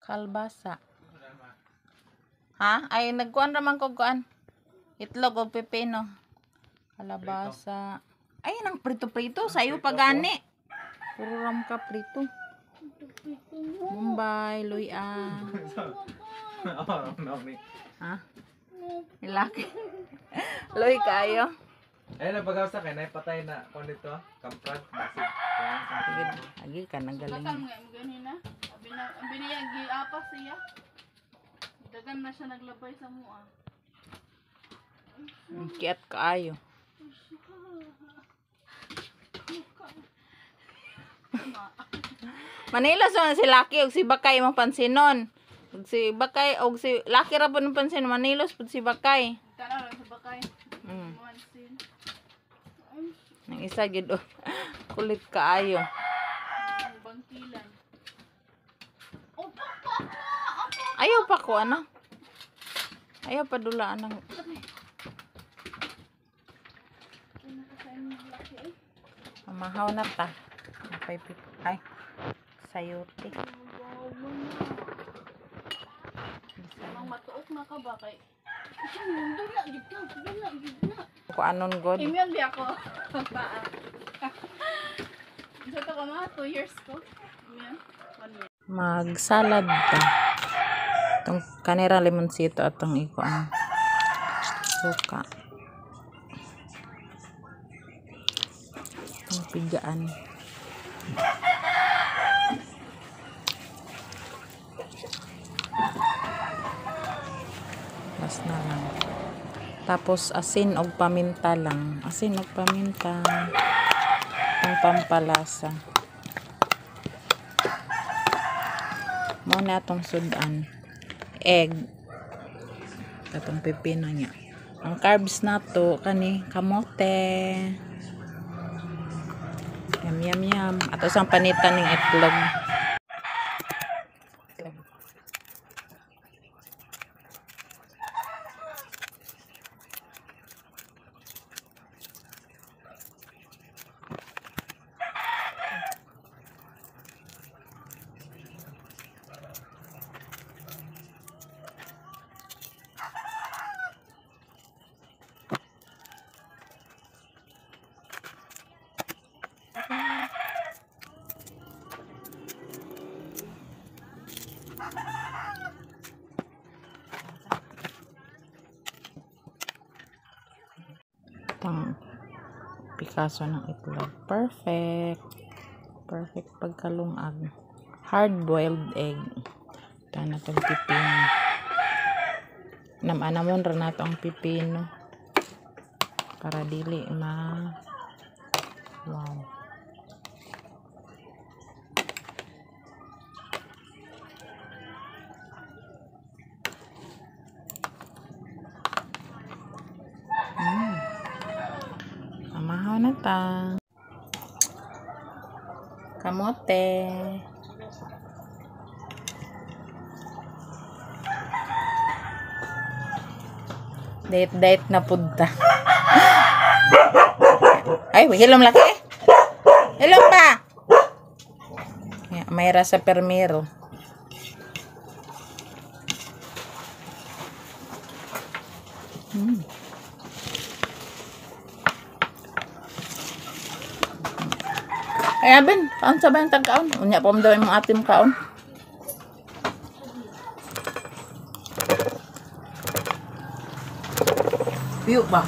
Kalbasa. Ha? Ay, nagkuan raman ko kuan. Itlog og pepino. Kalabasa. Ay, nang prito-prito. Sayo pa gani. Puro ram ka prito. Mumbai, luya. Ha? Laki. Luy kayo. Ay, napagawsa kay naipatay na kung dito, kamprad, basig. Agi ka nagaling. Bakal mga ganina. Abi na abi niya giapas siya. Dagan na siya naglabay sa mua. Kiat kaayo. Manila sa si Lucky og si Bakay imong pansinon. Og si Bakay og si Lucky ra pud pansin Manilos pud si Bakay. Tanaw lang sa bakay. Mansin. Nang isa gid oh. Kulit kaayo. Ang bangkilan. Oh, pa pa pa. Ayaw pa ko ano. Ayaw pa dulaan ang Mamahaw na ta. Napay ay sayote. Mang matuok na ka ba kay Dula gid ka, dula gid na. Ko anon god. Immune di ako. Paa. Isa to ka mga 2 years ko. Immune. 1 year. Magsalad ta. Itong kanira limonsito atong iko ang suka. Itong pigaan. Mas na lang. Tapos asin og paminta lang. Asin og paminta. Ang pampalasa. Mao na atong sudan. Egg. Katong pepino niya. Ang carbs nato kani kamote. Yum yum yum. Ato sang panitan ning itlog. Itong Picasso ng itlog. Perfect. Perfect pagkalungag. Hard-boiled egg. Ito na itong pipino. Namanamon ra nato ang pipino. Para dili ma... Wow. Pamahaw na ta. Kamote. Date-date na punta. Ay, hilom laki. Hilom pa. Ya, may rasa permero. Ay, Abin, kaon sa ba yung tagkaon? Unya pa daw yung atim kaon. Piyo ba?